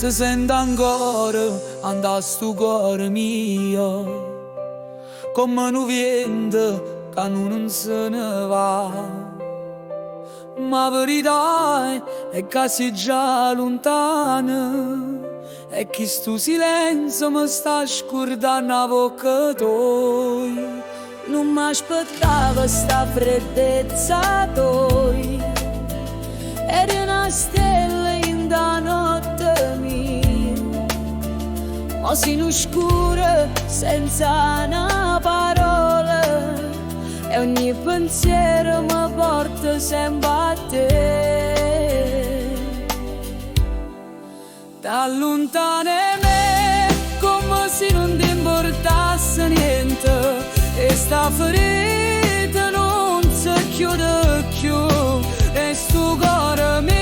Te sento ancora 'int'a 'stu core mio, comme nu viento ca nun se ne va. Ma 'a verità è ca si già luntana e chistu silenzio me sta scurdanno 'a vocca toja. Nun m'aspettavo 'sta freddezza toja. Eri 'na stella 'int' 'a notte mia. Mo si nu scuro senza 'na parola e ogni pensiero mi porta sempe a te. T'alluntane 'a me comme si nun te 'mportasse niente e 'sta ferita nun se chiude cchiù e 'stu core mio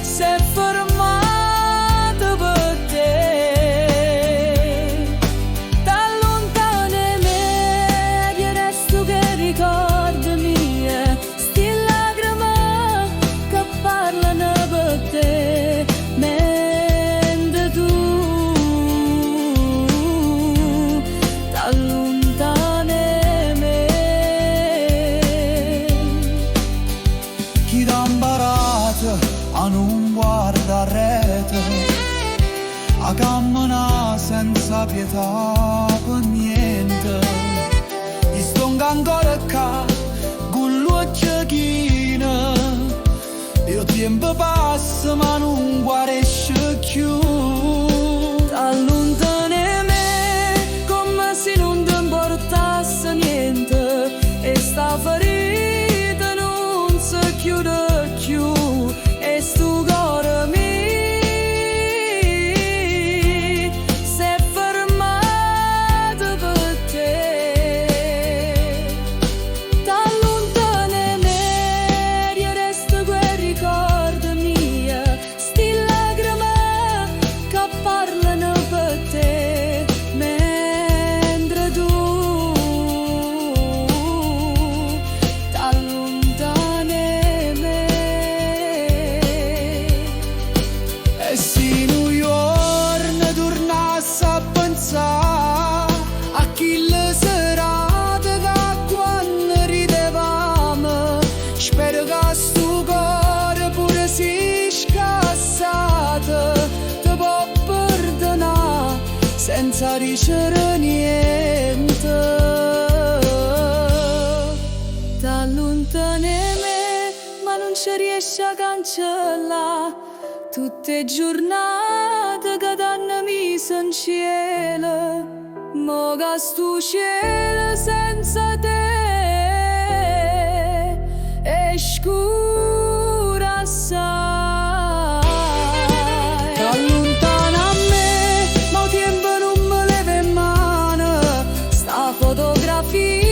s'è fermato pe' te. T'alluntane 'a me, je resto cu 'e ricordi mie, 'sti lacrime che parlano pe' te, mentre tu t'alluntane 'a me. Chi t'ha 'mparato a nun guardà arreto, a cammenà senza pietà pe niente. Io stongo ancora ccà, cu l'uocchie chine, e 'o tiempo passa ma nun guarisce cchiù. T'alluntane 'a me comme si nun te 'mportasse niente e 'sta ferita nun se chiude cchiù e 'stu core mio s'è fermato pe' te. T'alluntane 'a me, je resto cu 'e ricordi mie, 'sti lacrime che parlano pe' te, mentre tu t'alluntane 'a me. E si nu juorno turnasse a pensà a chella serata che quando ridevamo, spero che 'stu core pure si scassato te può perdonà senza dicere niente. T'alluntane 'a me, ma nun ce riesci a cancellà tutte 'e giornate che t'hanno miso 'ncielo. Mo che 'stu cielo senza te è scuro assai. T'alluntane 'a me, ma 'o tiempo nun me leva 'e mano. 'Sta fotografia